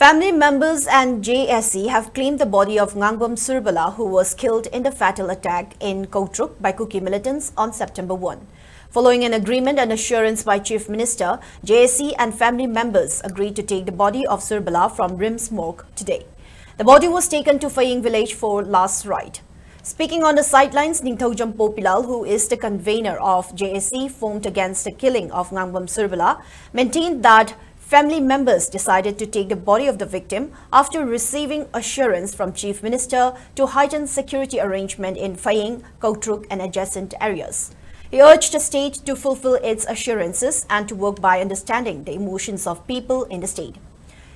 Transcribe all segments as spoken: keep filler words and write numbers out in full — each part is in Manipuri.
Family members and J S C have claimed the body of Ngangbam Surbala, who was killed in the fatal attack in Kotruk by Kuki militants on September one. Following an agreement and assurance by Chief Minister, J S C and family members agreed to take the body of Surbala from RIMS morgue today. The body was taken to Faying village for last rite. Speaking on the sidelines, Ningthoujam Popilal, who is the convener of J S C formed against the killing of Ngangbam Surbala, maintained that family members decided to take the body of the victim after receiving assurance from Chief Minister to heighten security arrangement in Faying, Kotruk and adjacent areas. He urged the state to fulfill its assurances and to work by understanding the emotions of people in the state.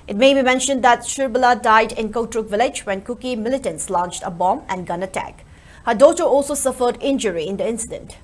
It may be mentioned that Surbala died in Kotruk village when Kuki militants launched a bomb and gun attack. Her daughter also suffered injury in the incident.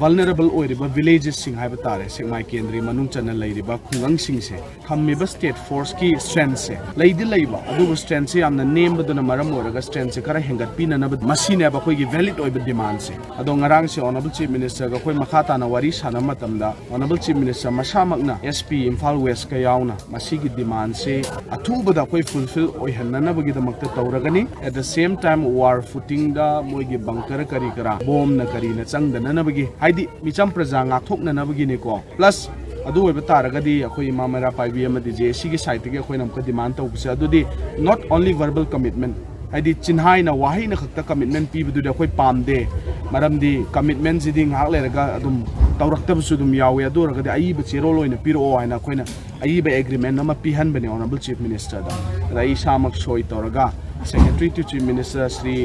Vulnerable ꯑꯣꯏꯔꯤꯕ villages ꯁꯤꯡ ꯍꯥꯏꯕ ꯇꯥꯔꯦ, ꯁꯦꯛꯃꯥꯏ ꯀꯦꯟꯗ꯭ꯔꯒꯤ ꯃꯅꯨꯡ ꯆꯟꯅ ꯂꯩꯔꯤꯕ ꯈꯨꯡꯒꯪꯁꯤꯡꯁꯦ ꯊꯝꯃꯤꯕ state force ꯀꯤ strength ꯁꯦ ꯂꯩꯗꯤ ꯂꯩꯕ, ꯑꯗꯨꯕꯨ strength ꯁꯦ ꯌꯥꯝꯅ ꯅꯦꯝꯕꯗꯨꯅ ꯃꯔꯝ ꯑꯣꯏꯔꯒ strength ꯁꯦ ꯈꯔ ꯍꯦꯟꯒꯠꯄꯤꯅꯅꯕ, ꯃꯁꯤꯅꯦꯕ ꯑꯩꯈꯣꯏꯒꯤ valid ꯑꯣꯏꯕ demand ꯁꯦ꯫ ꯑꯗꯣ ꯉꯔꯥꯡꯁꯦ Honourable Chief Minister ꯒ ꯑꯩꯈꯣꯏ ꯃꯈꯥ ꯇꯥꯅ ꯋꯥꯔꯤ ꯁꯥꯟꯅꯕ ꯃꯇꯝꯗ Honourable Chief Minister ꯃꯁꯥꯃꯛꯅ S P Imphal West ꯀ ꯌꯥꯎꯅ ꯃꯁꯤꯒꯤ demand ꯁꯦ ꯑꯊꯨꯕꯗ ꯑꯩꯈꯣꯏ fulfill ꯑꯣꯏꯍꯟꯅꯅꯕꯒꯤꯗꯃꯛꯇ ꯇꯧꯔꯒꯅꯤ꯫ At the same time, war footing ꯗ ꯃꯣꯏꯒꯤ bunker ꯀꯔꯤ ꯀꯔꯥ, bomb ꯅ ꯀꯔꯤꯅ ꯆꯪꯗꯅꯅꯕꯒꯤ, ꯍꯥꯏꯗꯤ ꯃꯤꯆꯝ ꯄ꯭ꯔꯖꯥ ꯉꯥꯛꯊꯣꯛꯅꯅꯕꯒꯤꯅꯤꯀꯣ꯫ Plus ꯑꯗꯨ ꯑꯣꯏꯕ ꯇꯥꯔꯒꯗꯤ ꯑꯩꯈꯣꯏ ꯏꯃꯥ ꯃꯩꯔꯥ ꯄꯥꯏꯕꯤ ꯑꯃꯗꯤ J S C ꯒꯤ side ꯇꯒꯤ ꯑꯩꯈꯣꯏꯅ ꯑꯃꯨꯛꯀ demand ꯇꯧꯕꯁꯦ, ꯑꯗꯨꯗꯤ not only verbal commitment, ꯍꯥꯏꯗꯤ ꯆꯤꯟꯍꯥꯏꯅ, ꯋꯥꯍꯩꯅ ꯈꯛꯇ commitment ꯄꯤꯕꯗꯨꯗꯤ ꯑꯩꯈꯣꯏ ꯄꯥꯝꯗꯦ꯫ ꯃꯔꯝꯗꯤ commitment ꯁꯤꯗꯤ ꯉꯥꯏꯍꯥꯛ ꯂꯩꯔꯒ ꯑꯗꯨꯝ ꯇꯧꯔꯛꯇꯕꯁꯨ ꯑꯗꯨꯝ ꯌꯥꯎꯋꯤ꯫ ꯑꯗꯨ ꯑꯣꯏꯔꯒꯗꯤ ꯑꯏꯕ ꯆꯦꯔꯣꯜ ꯑꯣꯏꯅ ꯄꯤꯔꯛꯑꯣ ꯍꯥꯏꯅ ꯑꯩꯈꯣꯏꯅ ꯑꯏꯕ agreement ꯑꯃ ꯄꯤꯍꯟꯕꯅꯦ Honourable Chief Minister ꯗ꯫ ꯑꯗ ꯑꯩ ꯏꯁꯥꯃꯛ ꯁꯣꯏ ꯇꯧꯔꯒ Secretary to Chief Minister Shri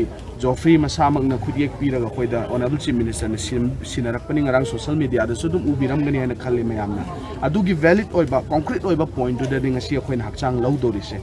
ꯖꯣꯐ꯭ꯔꯤ ꯃꯁꯥꯃꯛꯅ ꯈꯨꯠꯌꯦꯛ ꯄꯤꯔꯒ ꯑꯩꯈꯣꯏꯗ Honourable Chief Minister ꯅ ꯁꯤꯟ-, ꯁꯤꯟꯅꯔꯛꯄꯅꯤ꯫ ꯉꯔꯥꯡ social media ꯗꯁꯨ ꯑꯗꯨꯝ ꯎꯕꯤꯔꯝꯒꯅꯤ ꯍꯥꯏꯅ ꯈꯜꯂꯤ ꯃꯌꯥꯝꯅ꯫ ꯑꯗꯨꯒꯤ valid ꯑꯣꯏꯕ, concrete ꯑꯣꯏꯕ point ꯇꯨꯗꯅꯤ ꯉꯁꯤ ꯑꯩꯈꯣꯏꯅ ꯍꯛꯆꯥꯡ ꯂꯧꯗꯧꯔꯤꯁꯦ꯫